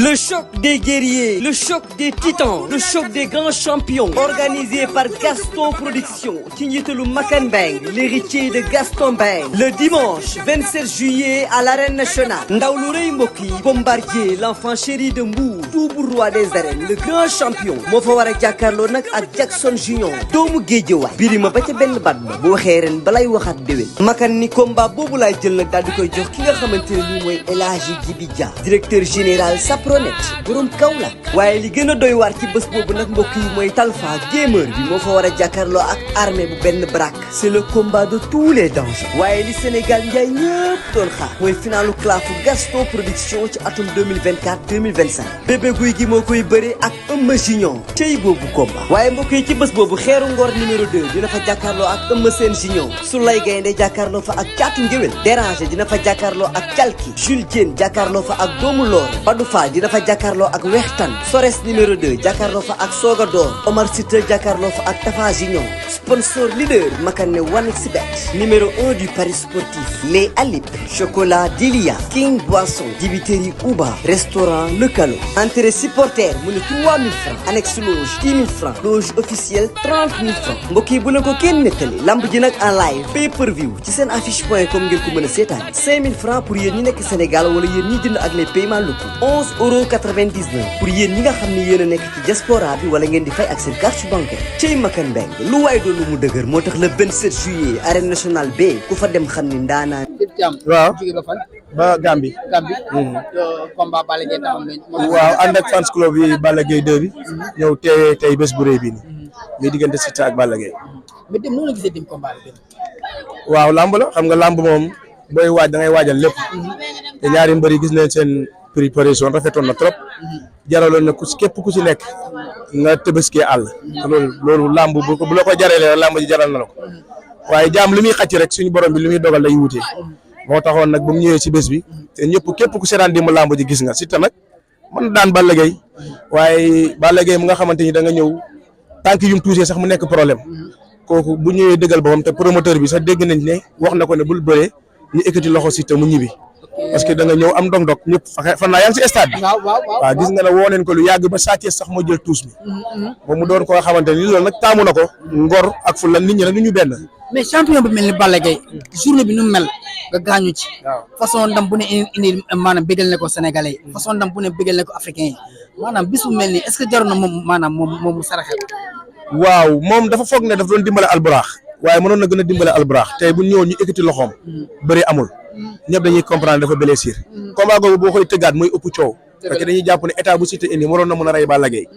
Le choc des guerriers, le choc des titans, le choc des grands champions. Organisé par Gaston Production, ci njiitalu Makan Mbeng, l'héritier de Gaston Mbeng. Le dimanche 27 juillet à l'arène nationale. Ndaw lu rëy mbokk yi, Bombardier, l'enfant chéri de Mbour, double roi des arènes, le grand champion. moo fa war a jàkkaarloo nag ak Jackson Junior, doomu Géejawaay. Birima ba ca benn bat ba bu waxee ren balay waxaat déwén. Makan ni combat boobu laay jël nag daal di koy jox ki nga xamante ne nii mooy El Hadji Djibi Dia, directeur général Sapronet, borom Kaolack. waaye li gën a doy waar ci bés boobu nag mbokk yi mooy Talfa gamer bi moo fa war a jàkkaarloo ak armée bu benn brak. c'est le combat de tous les dangers. waaye li Sénégal njaay ñëpp doon xaar mooy finalu clafu Gaston Production ci atum 2024-2025. bébé guy gi moo koy bëre ak Eumeu Junior, tey boobu combat. waaye mbokk yi ci bés boobu xeeru ngor numéro 2 dina fa jàkkaarloo ak Eumeu Sène Junior. Soulay Gaynde jàkkaarloo fa ak Caatu Ngéwél. Déranger dina fa jàkkaarloo ak Calki. Jules Diène jàkkaarloo fa ak Doomu Loor. Badou Fall dina fa jàkkaarloo ak Wextan. Sores numéro 2 jàkkaarloo fa ak Soga Door. Omar Sita jàkkaarloo fa ak Tafa Junior. Sponsor leader Makane 1xBet. numéro 1 du Paris sportif. Les Alip. Chocolat Dilia. King Boisson. Dibiteri Uba. Restaurant Le Calo. Entrée supporter mu ne 3000 francs. Annexe loge 10 000 francs. Loge officielle 30 000 francs. mbokk yi bu leen ko kenn nettali. lamb ji nag en live pay per view ci seen affiche.com ngeen ko mën a seetaan. 5000 francs pour yéen ñi nekk Sénégal wala yéen ñi jënd ak les paiements locaux. 11,99 pour yéen ñi nga xam ne yéen a nekk ci diaspora bi wala ngeen di fay ak seen carte bancaire. cey Makan Mbeng lu waay doon lu mu dëgër moo tax le 27 juillet arène nationale B ku fa dem xam ni ndaanaan. waaw ba Gambie. combat Balla Gaye taxaw nañ. waaw ànd ak fans club yi Balla Gaye 2 bi. ñëw teewee tey bés bu rëy bi nii. muy diggante Siteu ak Balla Gaye. mais dem noonu la gisee dem combat bi. waaw lamb la xam nga lamb moom booy waaj da ngay waajal lépp. te ñaari mbër yi gis nañ seen préparation rafetoon na trop. jaraloon na képp ku ci nekk nga tëbëskee àll. te loolu lamb bu la ko jaralee lamb ji jaral na la ko. waaye jaam li muy xàcc rek suñu borom bi li muy dogal day wutee. moo taxoon nag ba mu ñëwee ci bés bi te ñëpp képp ku seetaan dimb lamb ji gis nga Siteu nag mën daan Balla Gaye waaye Balla Gaye mu nga xamante ni da nga ñëw tànk yu mu tuusee sax mu nekk problème kooku bu ñëwee dëggal boppam te promoteur bi sax dégg nañ ne wax na ko ne bul bëree ñu ekkati loxo Siteu mu ñibbi parce que da nga ñëw am dog-dog ñëpp fan naa yaa ngi si stade bi waaw gis nga ne woo neen ko lu yàgg ba Sa Thiès sax moo jël tuus bi moom mu doon koo xamante ni loolu nag taamu na ko ngor ak fu lan nit ñi nag ñu benn mais champion bi mel ni Balla Gaye journée bi nu mel nga gaañu ci façon ndam bu ne indi maanaam bégal ne ko sénégalais yi façon ndam bu ne bégal ne ko africain yi maanaam bis bu mel nii est-ce que jaroon na moom maanaam moom mu saraxel waaw moom dafa foog ne dafa doon dimbale alburax waaye mënoon na gën a dimbale alburax tey bu ñëwoon ñu ekkati loxoom bëri amul ñëpp dañuy comprendre dafa blessure combat googu boo koy tëggaat mooy ëpp coow parce que dañuy jàpp ne état bu Siteu indi waroon na mën a rey Balla Gaye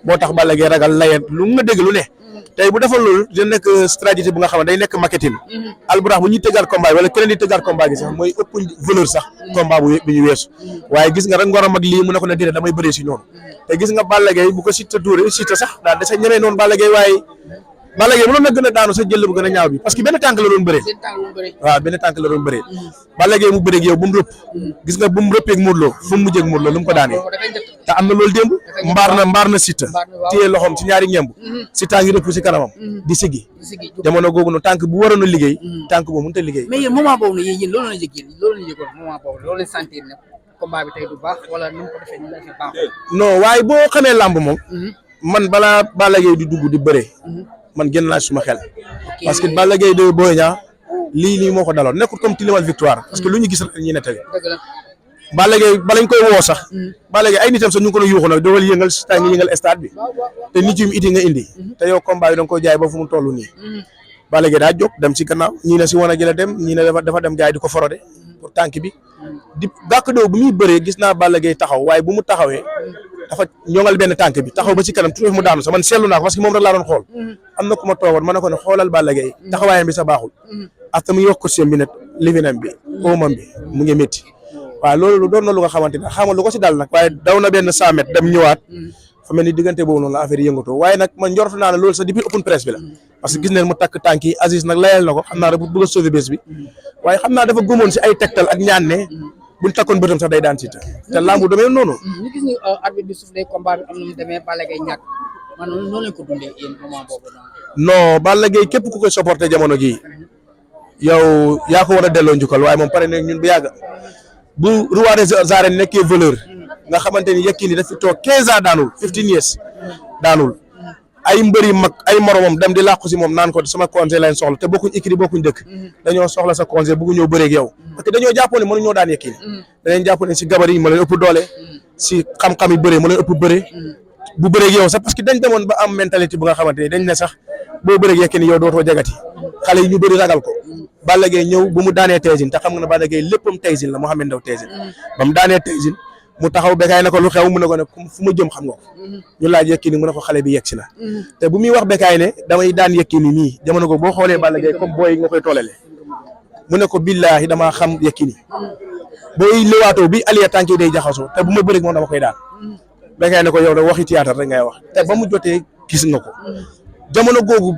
moo tax Balla Gaye ragal layet lu nga dégg lu ne tey bu defal loolu dina nekk stratégie bu nga xam ne day nekk marketing alburax bu ñuy tëggaat combat bi wala keneen di tëggaat combat gi sax mooy ëpp valeur sax combat bi ñu weesu waaye gis nga rek ngoram ak lii mu ne ko ne déedéet damay bëree si noonu te gis nga Balla Gaye bu ko Siteu dóoree Siteu sax daal desa ñemee noonu Balla Gaye waaye Balla Gaye mënoon na gën a daanu sa jël bu gën a ñaaw bi parce que benn tànk la doon bëree waaw benn tànk la doon bëree Balla Gaye mu bëree ak yow bu mu rëpp gis nga bu mu rëppee ak Modou Lo fu mu mujjee ak Modou Lo lu mu ko daanee te am na loolu démb mbaar na Siteu téye loxoom ci ñaari ñemb Siteu ngi rëpp ci kanamam di siggi jamono googu noonu tànk bu waroon a liggéey tànk boobu mënut a liggéey mais yéen moment boobu nag yéen loolu la yëgoon moment boobu loolu la sentir ne combat bi tey du baax wala nu mu ko defee ni la fi baax non waaye boo xamee làmb moom man balaa Balla Gaye di dugg di bëree man génn naa suma xel parce que Balla Gaye de Boy Niang lii moo ko daloon nekkul comme tilimal victoire parce que lu ñu gis rek ñuy nettali Balla Gaye balañ koy woo sax Balla Gaye ay nitam sax ñu ngi ko doon yuuxu nag dogal yëngal sta ngi yëngal stade bi te nit yu iti nga indi te yow combat yi da nga koy jaay ba fu mu toll nii Balla Gaye daa jóg dem ci gannaaw ñii ne si wan a jëla dem ñii ne dafa dem gars yi di ko forode pour tànk bi di gàkk doo bu muy bëree gis naa Balla Gaye taxaw waaye bu mu taxawee dafa ñoŋal benn tànk bi taxaw ba ci kanam tuuti mu daanu sax man seetlu naa ko parce que moom rek laa doon xool am na ku ma toogoon ma ne ko ne xoolal Balla Gaye taxawaayam bi sa baaxul ak mu yokk ko seen bi net livinam bi oomam bi mu ngi métti waaw loolu doon na lu nga xamante ne xamal lu ko si dal nag waaye daw na benn 100 mètres dem ñëwaat fa mel ni diggante boobu noonu la affaire yi yëngatoo waaye nag man njortu naa ne loolu sax depuis open press bi la parce que gis neen mu takk tànk yi Aziz nag layal na ko xam naa rek bëgg a sauver bés bi waaye xam naa dafa gëmoon si ay tegtal ak ñaan ne buñ takkoon bëtam sax day daan Siteu te lambu demee noonu ñu gis ni arbitre bi soufflé combat bi am na mu demee Balla Gaye ñàkk man noonu lañ ko dundee yéen moment boobu non Balla Gaye képp ku koy supporté jamono gii yow yaa ko war a delloo njukkal waaye moom pare ne ñun bu yàgg bu roi des arènes nekkee valeur nga xamante ni Yékini daf fi toog 15 ans daanul 15 years daanul ay mbëri mag ay moromam dem di làqu si moom naan ko sama congé lañ soxla te bokkuñ écrit bokkuñ dëkk dañoo soxla sa congé bëgg ñëw bëreeg yow parce que dañoo jàppoon ne mënuñoo daan Yékini dañu jàppoon ne si gabar yi ma leen ëpp doole si xam-xam yi bëree ma leen ëpp bëre bu bëreeg yow sax parce que dañ demoon ba am mentalité bu nga xamante ni dañ ne sax boo bëreeg Yékini yow dootoo jagati xale yi ñu bëri ragal ko Balla Gaye ñëw bu mu daanee Tyson te xam nga ne Balla Gaye léppam Tyson la Mohamed Ndao Tyson ba mu daanee Tyson mu taxaw Bécaye na ko lu xew mu ne ko ne fu ma jëm xam nga ko ñu laaj Yékini mu ne ko xale bi yegg si na te bu muy wax Bécaye ne damay daan Yékini nii jamono ko boo xoolee Balla Gaye comme booy nga koy tollale mu ne ko billaahi damaa xam Yékini booy liwaatoo bi aliya tànk yi day jaxasoo te bu ma bëreeg moom dama koy daan Bécaye ne ko yow da waxi théâtre rek ngay wax te ba mu jotee gis nga ko jamono googu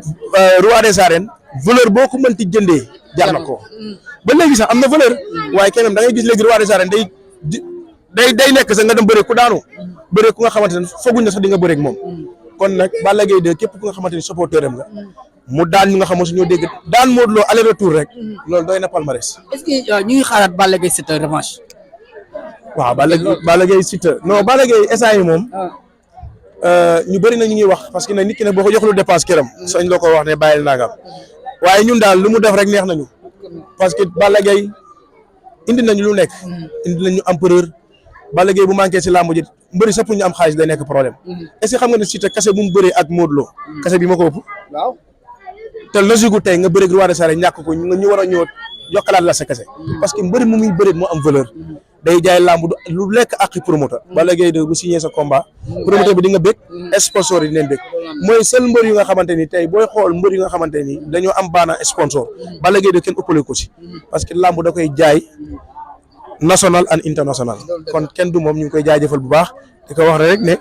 roi des arènes valeur boo ko mënti jëndee jar na ko ba léegi sax am na valeur waaye kenn da ngay gis léegi roi des arènes day nekk sax nga dem bëre ku daanu bëre ku nga xamante ne fooguñ na sax di nga bëre ak moom kon nag Balla Gaye 2 képp ku nga xamante ni supporter am nga mu daan ñu nga xam suñoo dégg daan Modou Lo aller retour rek loolu doy na palmarès. est-ce que ñu ngi xaaraat Balla Gaye Siteu revanche. waaw Balla Gaye Siteu non Balla Gaye instant yi moom ñu bëri na ñu ngi wax parce que nag nit ki ne boo ko joxlu dépense këram sañ la ko wax ne bàyyil nangam waaye ñun daal lu mu def rek neex nañu parce que Balla Gaye indi nañu lu nekk indi nañu empereur Balla Gaye bu manqué si làmb ji mbëri sax pour ñu am xaalis day nekk problème est-ce que xam nga ne Siteu kase bu mu bëree ak Modou Lo kase bi ma ko ëpp waaw te logique gu tey nga bëreeg roi des arènes ñàkk ko ñu war a ñëw yokkalaat la sa kase parce que mbëri mu muy bëreeg moo am valeur day jaay làmb lu lekk ak promoteur Balla Gaye 2 bu signé sa combat promoteur bi di nga bëgg sponsor yi dinañ bëgg mooy seul mbër yu nga xamante ni tey booy xool mbër yu nga xamante ni dañoo am baana sponsor Balla Gaye 2 kenn ëppale ko si parce que làmb da koy jaay national and international kon kenn du moom ñu ngi koy jaajëfal bu baax di ko wax rek ne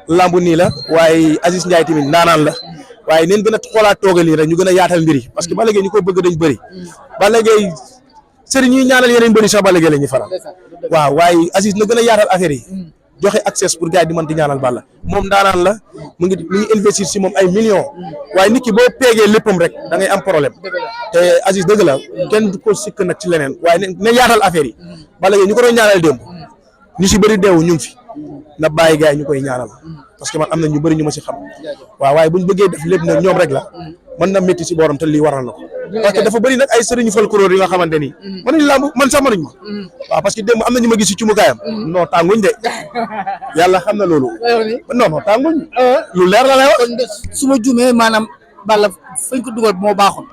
làmb nii la waaye Aziz Ndiaye tamit naanaan la waaye neen gën a xoolaat toogal yi rek ñu gën a yaatal mbir yi parce que Balla Gaye ñu koy bëgg dañ bëri Balla Gaye sëriñ ñuy ñaanal yeneen bëri sax Balla Gaye la ñuy faral waaw waaye Aziz na gën a yaatal affaire yi joxe accès pour gars yi di mën di ñaanal Balla moom daanaan la mu ngi investir si moom ay millions waaye nit ki boo peegee léppam rek da ngay am problème te Aziz dëgg la kenn du ko sikk nag ci leneen waaye ne yaatal affaire yi Balla Gaye ñu ko doon ñaanal démb ñu si bëri deewu ñu ngi fi na bàyyi gars yi ñu koy ñaanal parce que man am na ñu bëri ñu ma si xam waaw waaye buñ bëggee def lépp nag ñoom rek la mën na métti si booram te lii waral na ko parce que dafa bëri nag ay sëriñu folklore yi nga xamante ni mënuñ làmb man sax mënuñ ma waaw parce que démb am na ñu ma gis si cumukaayam non tànguñ de yàlla xam na loolu non tànguñ lu leer la lay wax su ma juumee maanaam Balla fañ ko dugal moo baaxoon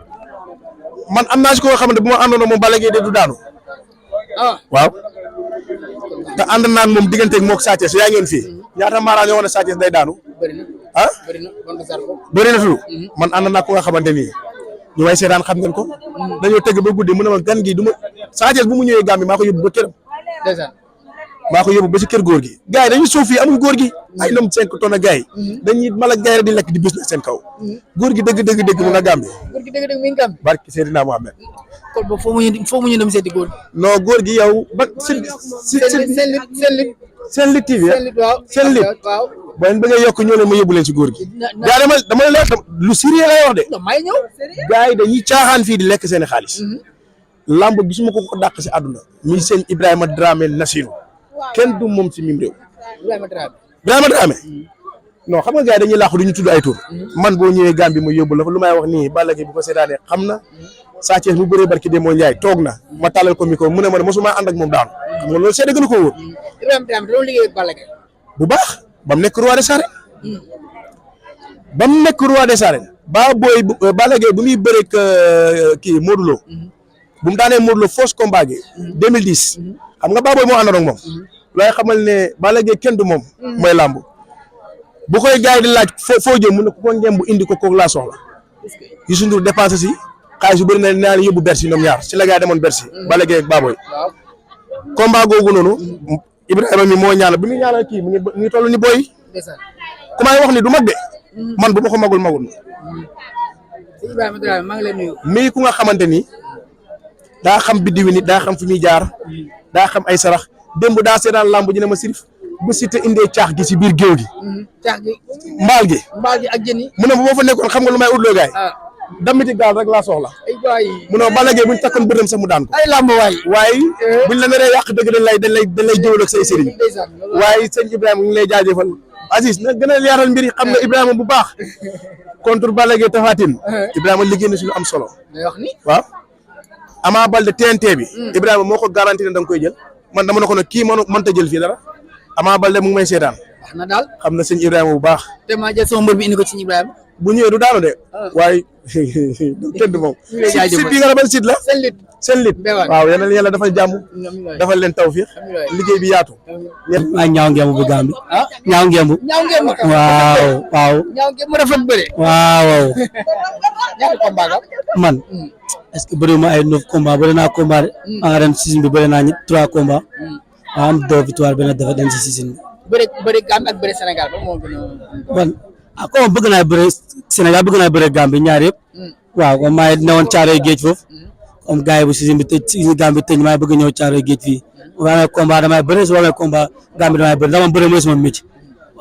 man am naa si ko nga xamante bu ma àndoon moom Balla Gaye de du daanu waaw te ànd naan moom digganteeg mook Sa Thiès yaa ngeen fii ñaata maaraan yoo xam ne Sa Thiès day daanu ah bëri na tudd man ànd naa ko nga xamante nii ñu may seetaan xam ngeen ko dañoo tëgg ba guddi mu ne ma gan gi du ma Sa Thiès bu mu ñëwee Gambie maa ko yóbbu ba këram maa ko yóbbu ba si kër góor gi gars yi dañuy suuf fii amul góor gi ay lom 5 tonnes a gars yi dañuy mala gars yi di lekk di business seen kaw góor gi dëgg mu nga Gambie barki Seydina Mohamed kon ba foo mu ñu dem seeti góor non góor gi yow ba seen lit TV seen lit boo leen bëggee yokk ñoo leen ma yóbbu leen si góor gi gaa dama leen lu sérieux lay wax de gars yi dañuy caaxaan fii di lekk seen xaalis lamb gisuma ko dàq si àdduna mi seen Ibrahima Dramé Nassirou kenn du moom si mim réew Ibrahima Dramé non xam nga gars yi dañuy làqu du ñu tudd ay tur man boo ñëwee Gambie ma yóbbu la fa lu may wax nii Balla Gaye bu ko seetaanee xam na Sa Thiès mu bëree barki Demba Ndiaye toog na ma tàllal ko micro mu ne ma ne mosuma ànd ak moom daanu xam nga loolu seede gën a ko wóor Ibrahima Dramé da doon liggéey ak Balla Gaye bu baax ba mu nekk roi des arènes ba mu nekk roi des arènes ba booy Balla Gaye bu muy bëreeg kii Modou Lo bu mu daanee Modou Lo fausse combat gi 2010 xam nga Baboy moo àndoon ak moom looy xamal ne Balla Gaye kenn du moom mooy làmb bu koy gars yi di laaj foo jëm mu ne ko ngeen bu indi ko kooku laa soxla Youssou Ndour dépensé si xaalis yu bëri na naa yóbbu Bercy ñoom ñaar si la gars yi demoon Bercy Balla Gaye ak Baboy combat googu noonu Ibrahima mi moo ñaanal bi muy ñaanal kii mu ngi toll ni booy ku may wax ni du mag de man bu ma ko magul Ibrahima Dramé maa ngi lay nuyu mii ku nga xamante ni daa xam biddiwi nit daa xam fi muy jaar daa xam ay sarax démb daa seetaan lamb ji ne ma sirif bu Siteu indee caax gi si biir géew gi caax gi mbaal gi ak jën yi mu ne ma boo fa nekkoon xam nga lu may utloo gaay damiti gaal rek laa soxla ay waay munoo Balla Gaye buñ takkoon bëtam sax mu daan ko ay lamb waay waaye buñ la naree yàq dëgg dañ lay jëwal ak say sëriñ waaye sëñ Ibrahima ñu ngi lay jaajëfal Aziz na gën a leeral mbir yi xam nga Ibrahima bu baax contre Balla Gaye Tapha Tine Ibrahima liggéey na si lu am solo waaw Ama Baldé TNT bi Ibrahima moo ko garanti ne da nga koy jël man dama ne ko ne kii mënta jël fii dara Ama Baldé mu ngi may seetaan wax na daal xam na sëñ Ibrahima bu baax te ma jël sama mbër bi indi ko ci Ibrahima bu ñëwee du daanu de waaye tëdd moom site bi nga rabal site la seen lit waaw yàlla dafa jàmm dafa leen tawfiix liggéey bi yaatu ay ñaaw ngemb bu Gambie ñaaw ngemb waaw ñaaw ngemb rafet bëre waaw ñaata combat nga man est-ce que bëri ma ay 9 combat bëri naa combat en ren saison bi bëri naa 3 combat am 2 victoire benn défaite dem si saison bi bëri Gambie ak bëri Sénégal ba moo gën a man comme bëgg naa bëri Sénégal bëgg naa bëri Gambie ñaar yëpp waaw comme maa ngi newoon Caaroy Géej foofu comme gars yi bu saison bi tëj si Gambie tëj maa bëgg ñëw Caaroy Géej fii bu amee combat damay bëri su amee combat Gambie damay bëri dama bëri mooy sama métier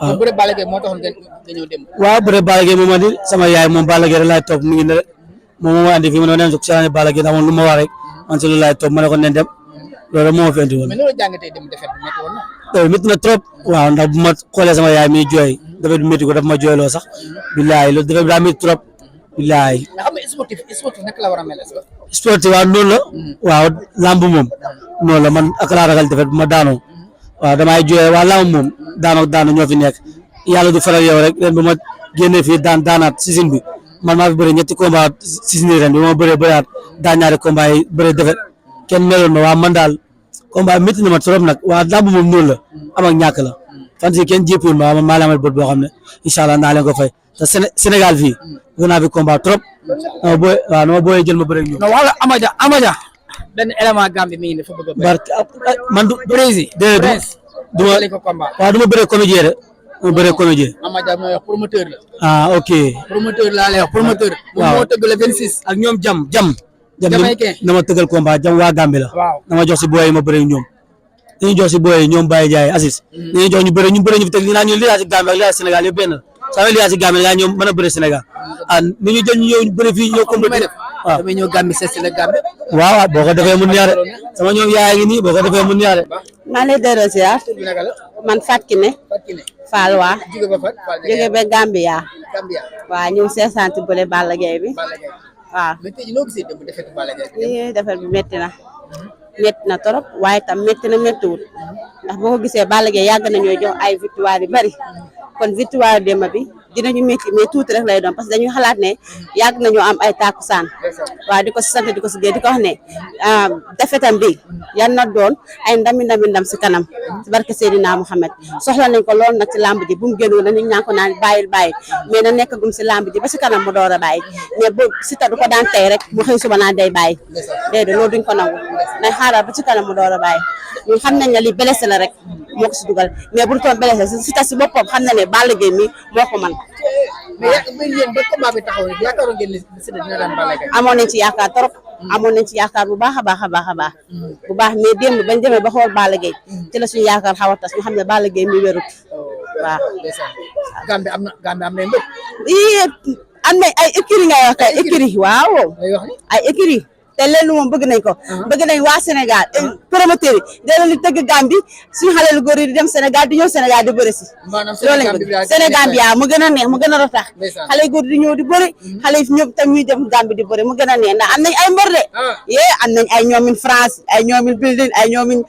waaw bëri Balla Gaye moo taxoon nga ñëw dem waaw bëri Balla Gaye moom andi sama yaay moom Balla Gaye rek laay topp mi ngi ne moom moo andi fii ma ne ma dem si Balla Gaye amoon lu ma wax rek man si loolu laay topp ma ne ko nen dem loolu moo ma fi andi woon. mais loolu jàngatee dem defet bi métti woon na. loolu métti na trop waaw ndax bu ma xoolee sama yaay mi jooy defet bi métti ko daf ma jooyloo sax billaay loolu defet bi daa métti trop billaay. nga xam ne sportif naka la war a mel est-ce que. sportif waaw noonu la waaw lamb moom noonu la man ak laa ragal defet bu ma daanoo waaw damay jooy waa lamb moom daanoo ñoo fi nekk yàlla du faral yow rek ren ba ma génnee fii daanaat saison bi man maa fi bëri ñetti combat saison ren bi ma bëree bëriwaat daan ñaari combat yi bëri defet kenn meloon ma waa man daal combat métti na ma trop nag waa lamb moom noonu la am ak ñàkk la fan si kenn jéppoon ma waa maa la amal bët boo xam ne incha allah naa leen ko fay te Sénégal fii gën naa fi combat trop dama booyee jël ma bëri ak ñoom. non wala Amadia benn élément Gambie mi ngi ne fa bëgg a bëri. man du président du ma waaw du ma bëree comédien de ma bëree comédien. Amadia mooy wax promoteur la. ah ok. promoteur laa lay wax promoteur. waaw moo tëgg le 26. ak ñoom jam Jamaïcain dama tëggal combat jam waa Gambie la. waaw dama jox si booy yi ma bëri ñoom. dañuy jox si booy yi ñoom Baye Ndiaye Assis. dañuy jox ñu bëri ñu fi teg ñu naan ñun lii laa si Gambie ak lii laa si Sénégal yëpp benn la. saa lii laa si Gambie laa ñoom mën a bëri Sénégal ah ni ñu jël ñu ñëw bëri fii ñëw compété waaw damay ñëw Gambie seet si la Gambie. waaw boo ko defee mu neex de sama ñoom yaay ngi nii boo ko defee mu neex de. maa lay delloo ziar tur bi naka la. man Fatou Kiné Fall waa jóge ba fan. jóge ba Gambia Gambia. waaw ñëw seesanti bële Balla Gaye bi Balla Gaye. waaw mais tey jii noo gisee dem defetu Balla Gaye bi. lii defar bi métti na trop waaye tam métti na méttiwul ndax boo ko gisee Balla Gaye yàgg nañoo jox ay victoire yu bari kon victoire démb bi dinañu métti mais tuuti rek lay doon parce que dañuy xalaat ne yàgg nañoo am ay takkusaan waaw di ko si sant di ko si gée di ko wax ne defetam bi yan na doon ay ndam si kanam si barke Seydina Mouhamed soxla nañ ko lool nag ci lamb ji bu mu génnoon na nit ñaa ko naan bàyyil mais na nekkagum si lamb ji ba si kanam mu door a bàyyi mais bu si ta du ko daan tey rek mu xëy suba naan day bàyyi déedéet loolu duñ ko nangu nañ xaaral ba ci kanam mu door a bàyyi ñun xam nañ ne li blessé la rek moo ko si dugal mais bu du toon blessé si ta si boppam xam na ne Balla Gaye mi moo ko man mais yéen ba combat bi taxaw nii yaakaaroon ngeen ne Siteu dina daan Balla Gaye. amoon nañ ci yaakaar trop amoon nañ ci yaakaar bu baax a baax bu baax mais démb bañ demee ba xool Balla Gaye ci la suñu yaakaar xaw a tas ñu xam ne Balla Gaye mi wérut waaw. Gambie am na mbër. am nañ ay écurie ngay wax kay écurie waaw lay wax ni ay écurie te leen moom bëgg nañ ko bëgg nañ waa Sénégal promoteur yi dee leen di tëgg Gambie suñu xale lu góor yi di dem Sénégal di ñëw Sénégal di bëri si loolu lañ bëgg Sénégal bi mu gën a neex mu gën a ratax xale yu góor di ñëw di bëri xale yi ñëpp tam ñuy dem Gambie di bëri mu gën a neex ndax am nañ ay mbër de yee am nañ ay ñoomin France ay ñoomin building ay ñoomin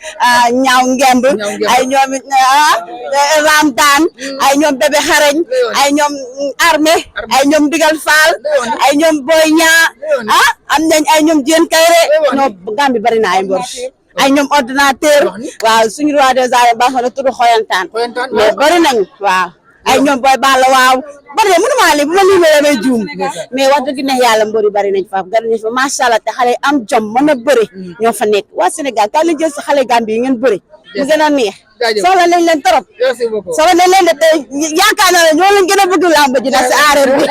ñaaw ngemb ay ñoomin ramdaan ay ñoom bébé xarañ ay ñoom armée ay ñoom digal faal ay ñoom boy ñaa am nañ ay ñoom Diène Kairé non Gambie bari na ay mbër ay ñoom ordinateur waaw suñu roi des arènes baax na tudd xoyantaan mais bari nañ waaw ay ñoom booy balla waaw bari na mënuma li bu ma limee damay juum mais wax dëgg neex yàlla mbër yi bari nañ fa gari nañ fa macha allah te xale am jom mën a bëri ñoo fa nekk waa Sénégal ka leen jël si xale Gambie yi ngeen bëri mu gën a neex soxla nañ leen trop soxla nañ leen de te yaakaar naa ne ñoo leen gën a bëgg làmb ji nag si arène bi